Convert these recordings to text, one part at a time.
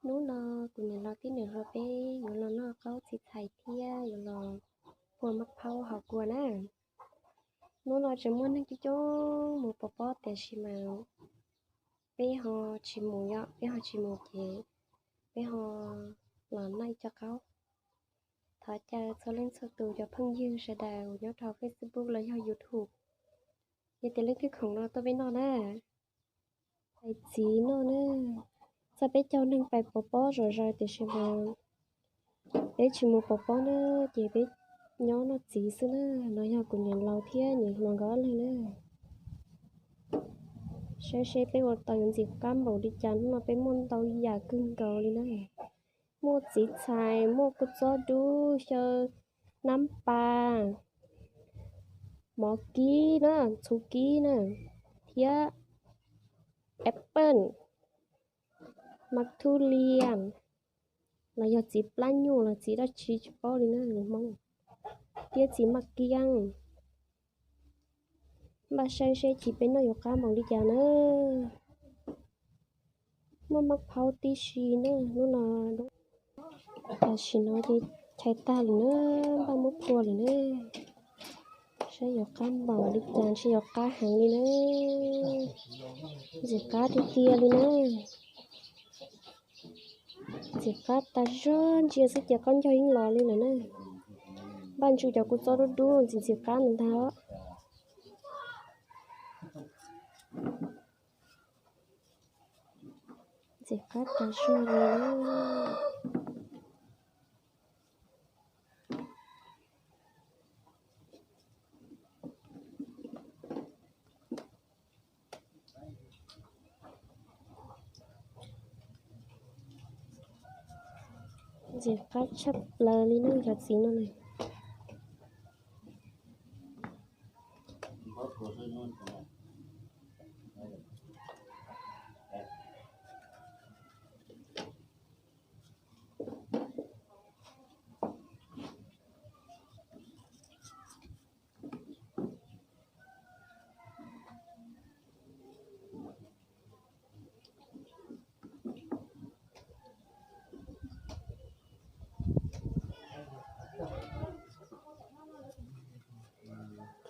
Hnub no kuv niam laus thiab niam hluas peb yuav los noj qaub txiv txhais thiab yuav los phua mab phaub hauv kua na. Hnub no tseem muaj neeg coob coob mus pov pob tiam sis mas peb ho tsis mus, yog peb ho tsis mus ces peb ho los noj ib co qaub. Thov caw txhua leej txhua tus cov phooj ywg sawv daws nyob rau Facebook los yog YouTube, yog tias leej twg khoom no tuaj peb noj na. Pais txiv noj na. Txawm peb caug neeg pais pov pob zom zaws tiam sis mas peb tsis mus pov pob na, ces peb nyob noj txiv xwb na. No yog kuv niam laus thiab niam hluas nkawd ob leeg na. Saib seb peb ua tau yuav ntxim qab npaum li cas, hnub no peb muaj ntau yam kawg nkaus li na. Muaj txiv txhais, muaj kua txob dub, xyaw, nab pas, mov kib na, txhuv kib na, thiab apple, mas thu lias, los yog txiv plab nyuj los txiv dab tsi tsis paub li na lus Hmoob, thiab txiv maj kiab. Npaj saib seb chiv peb noj yuav qab npaum li cas na. Muaj mab phaub tib si na, hnub no tam sim no ces chais tag lawm na, npaj muab phua lawm na. Saib yuav qab npaum li cas, ntshe yuav qab heev li na. Ntxim qab tiag tiag li na. Ntxim qab tas zog, ntsia xwb ces qaub ncaug yeej los li lawm na. Npaj ntsw cov kua txob dub dub ntxim ntxim qab ntag. Ntxim qab tas zog li. Ntxim qab tshaj plaws li na cov txiv no na.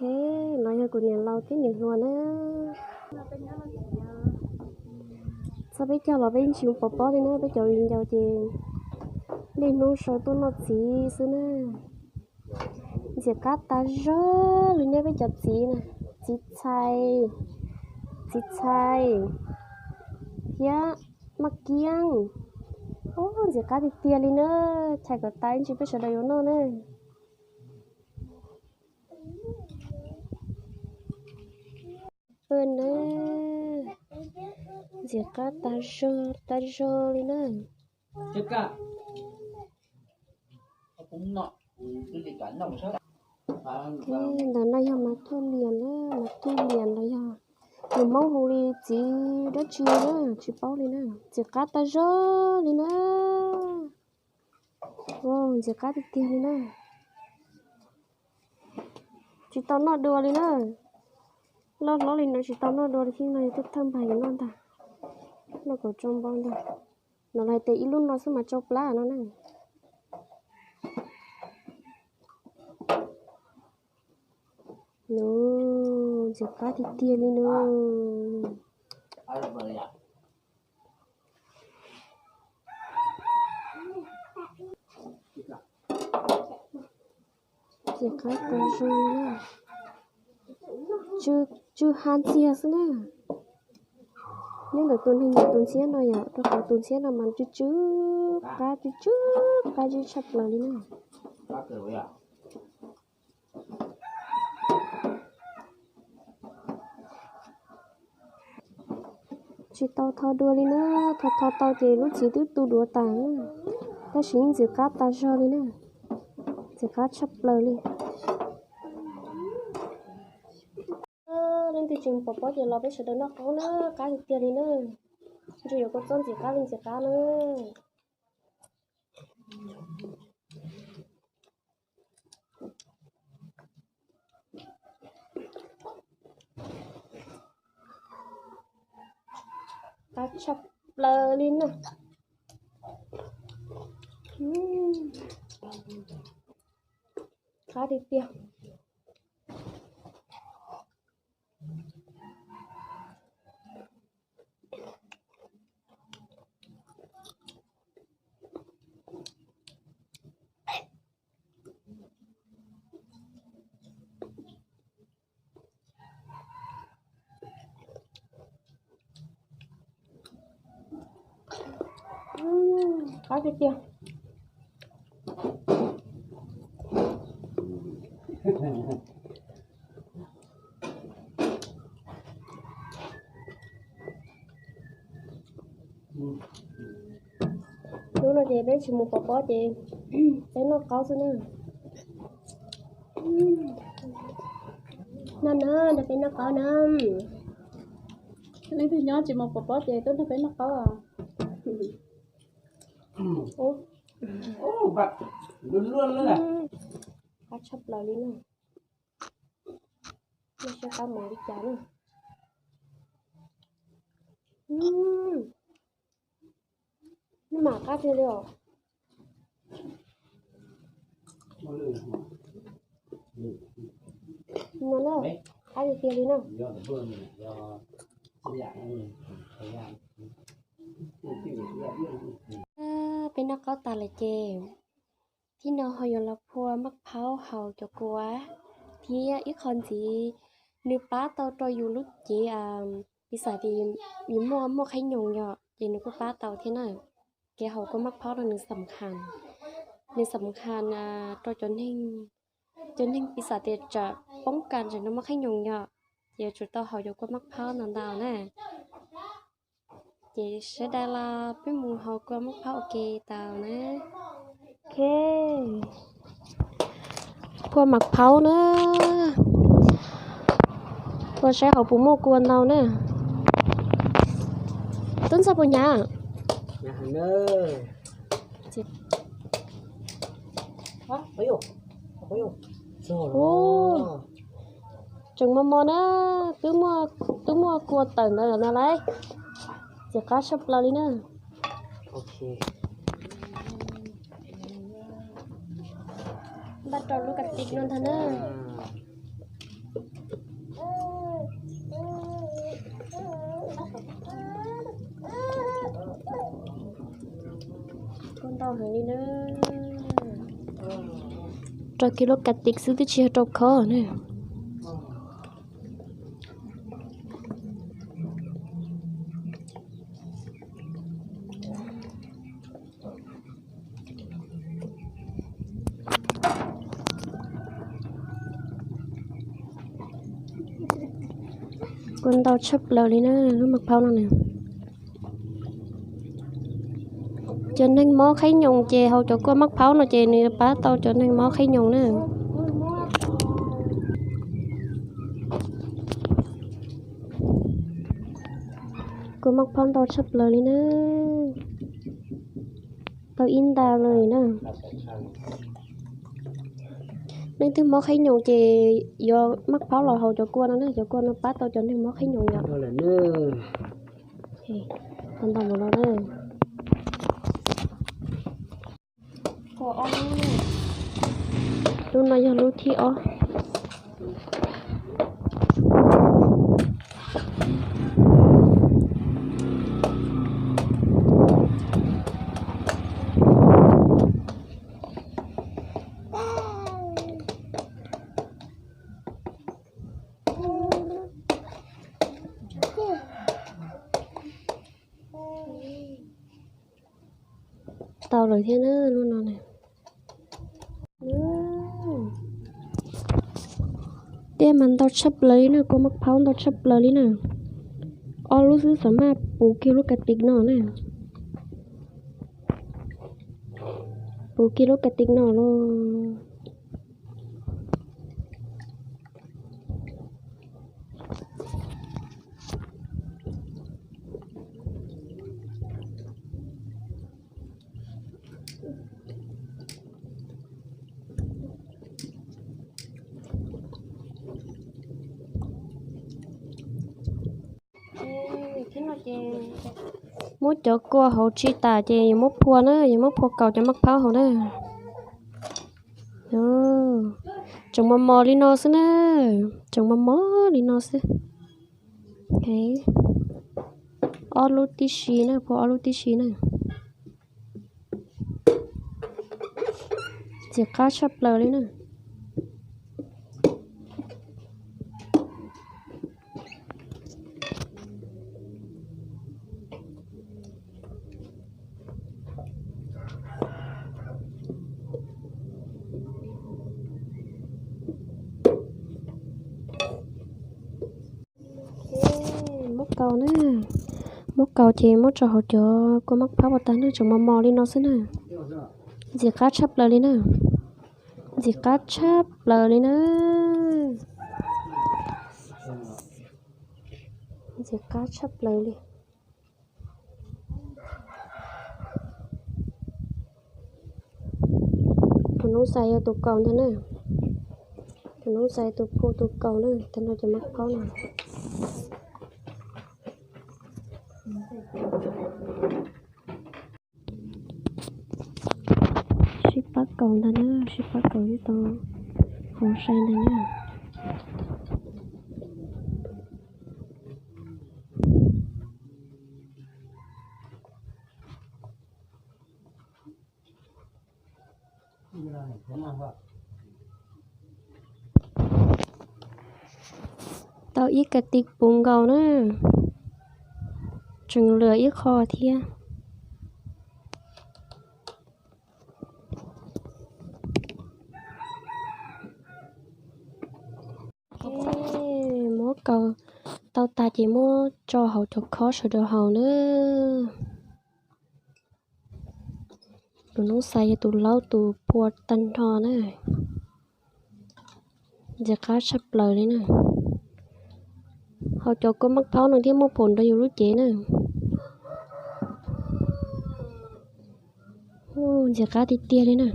Ok, no yog kuv niam laus thiab niam hluas na. Txog peb caug los peb yeej tsis mus pov pob li na, peb cov viv ncaus ces niaj hnub sawv tuaj noj txiv xwb na. Ntxim qab tas zog li nej peb cov txiv na, txiv txhais, txiv txhais thiab maj kiab. Ub, ntxim qab tiag tiag li na, chais kom tas ib ntsis peb sawv daws yuav noj na. Peb na, ntxim qab tas zog tas zog li na. Ntawm no yog mas tuj lias na, mas tuj lias los yog lus Hmoob hu li txiv dab tsi na tsis paub li na. Ntxim qab tas zog li na. Ntxim qab tiag tiag li na. Tsis tau noj dua li na. Loj hlob li no tsis tau noj dua li thiab no, yog tuaj thawj npag yuav noj ntag. Noj kom tsau npo ntag. No los hais tias ib lub no xwb mas tsau plab no na. Nws ntxim qab tiag tiag li no. Ntxim qab tas zog li na. Tsw ha ntxiag xwb na. Nyob ntawm tus neeg yog tus ntxhiab no yom, rau qhov tus ntxhiab no mas tsw tsw qab, tsw tsw qab zib tshaj plaws li na. Tsis tau tho dua li na, tho tho tau ces lub txiv twb tu duav tas na. Tab sis yeej ntxim qab tas zog li na, ntxim qab tshaj plaws li. Leej twg tsis pom pob ces los peb sawv daws noj qaub na, qab tiag tiag li na. Ntshe yuav kua txob ntxim qab li ntxim qab na. Qab tshaj plaws li na. Qab tiag tiag. Qab tiag tiag. Hnub no ces peb tsis mus pov pob ces peb noj qaub xwb na. Noj na, nrog peb noj qaub na. Leej twg nyob tsis mus pov pob ces tuaj nrog peb noj qaub. Qab tshaj plaws li na. Noj seb qab mus li cas na. Noj mas qab tiag li os. No na, qab tiag tiag li na. Peb noj qaub tas lawm ces thib no ho yuav los phua maj phaub haus cov kua thiab ib qho ntxiv nws pab tau rau yus lub cev, piv xam tias yus muaj muaj qhaib nyoos yom, ces nws kuj pab tau thiab na. Kev haus kua maj phaub no nws xam khas, nws xam khas rau cov neeg, cov neeg piv xam tias tsam poob kas ntawm no muaj qhaib nyoos yom, ces yuav tsum tau haus cov kua maj phaub ntau ntau na. Ces sawv daws los peb mus haus kua maj phaub ua ke tau na. Ok, kua maj phaub na, ua saib haus puas muaj kua ntau na. Tub ntxawg puas hnyav? Tseem mos mos na, twb muaj kua tawm ntawd lawm no lauj. Ces qab tshaj plaws li na. Npaj rau lub kas tis no ntag na. Kua ntau heev li na. Rau kiag lub kas tis xwb twb tsis yog rau khob na. Kua ntau tshaj plaws li na, lub maj phaub no na. Cov neeg mob qhaib nyoos ces haus cov kua maj phaub no ces nws pab tau cov neeg mob qhaib nyoos na. Kua maj phaub ntau tshaj plaws li na. Tau ib nta lawm na. Leej twg mob qhaib nyoos ces yuav maj phaub los haus cov kua no na, cov kua no pab tau cov neeg mob qhaib nyoos yom. Tau ntau mus no na. Lub no yog lub thib ob. Tau lawm thiab na lub no na. Tej mas ntau tshaj plaws li na, kua maj phaub ntau tshaj plaws li na. Ob lub xwb xam maj puv kiag lub kas tis no na. Puv kiag lub kas tis no los. Thib no ces Muab cov kua hauv tsis tas ces yuav muab phua na, yuav muab phua kaus cov maj phaub hauv na. Tseem mos mos li no xwb na, tseem mos mos li no xwb. Ob lub tib si na, phua ob lub tib si na. Ntxim qab tshaj plaws li na. Muab kaus na, muab kaus ces muab tso hauv cov kua maj phaub ua tag na, tseem mos mos li no xwb na. Ntxim qab tshaj plaws li na, ntxim qab tshaj plaws li na, ntxim qab tshaj plaws li. Tus noob xais yog tus kaus ntag na, tus noob xais tus phua tus kaus na, tag nrho cov maj phaub no. Sib pab kaus ntag na, sib pab kaus ib tau hauv sai ntag na. Tau ib ka ti puv nkaus na, tseem lwm ib qho thiab. Muab kaus tau tas ces muab tso hauv cov khob sawv daws haus na. Tus noob xais yog tus laub tus phua tag nrho na. Ntxim qab tshaj plaws li na. Hauv cov kua maj phaub no thiaj muaj pum nrog yus lub cev na. Ntxim qab tiag tiag li na.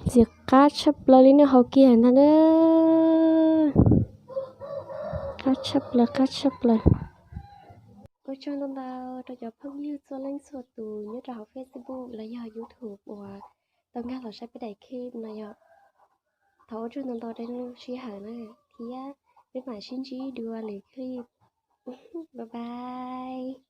Ntxim qab tshaj plaws li na, haus kiag ntag na. Qab tshaj plaws, qab tshaj plaws. Ua tsaug ntau ntau rau cov phooj ywg txhua leej txhua tus nyob rau hauv Facebook los yog YouTube uas tau nkag los saib peb daim clip no yom. Thov ua tsaug ntau ntau rau lub sij hawm na, thiab peb mam sib ntsib dua lwm clip. Bye bye.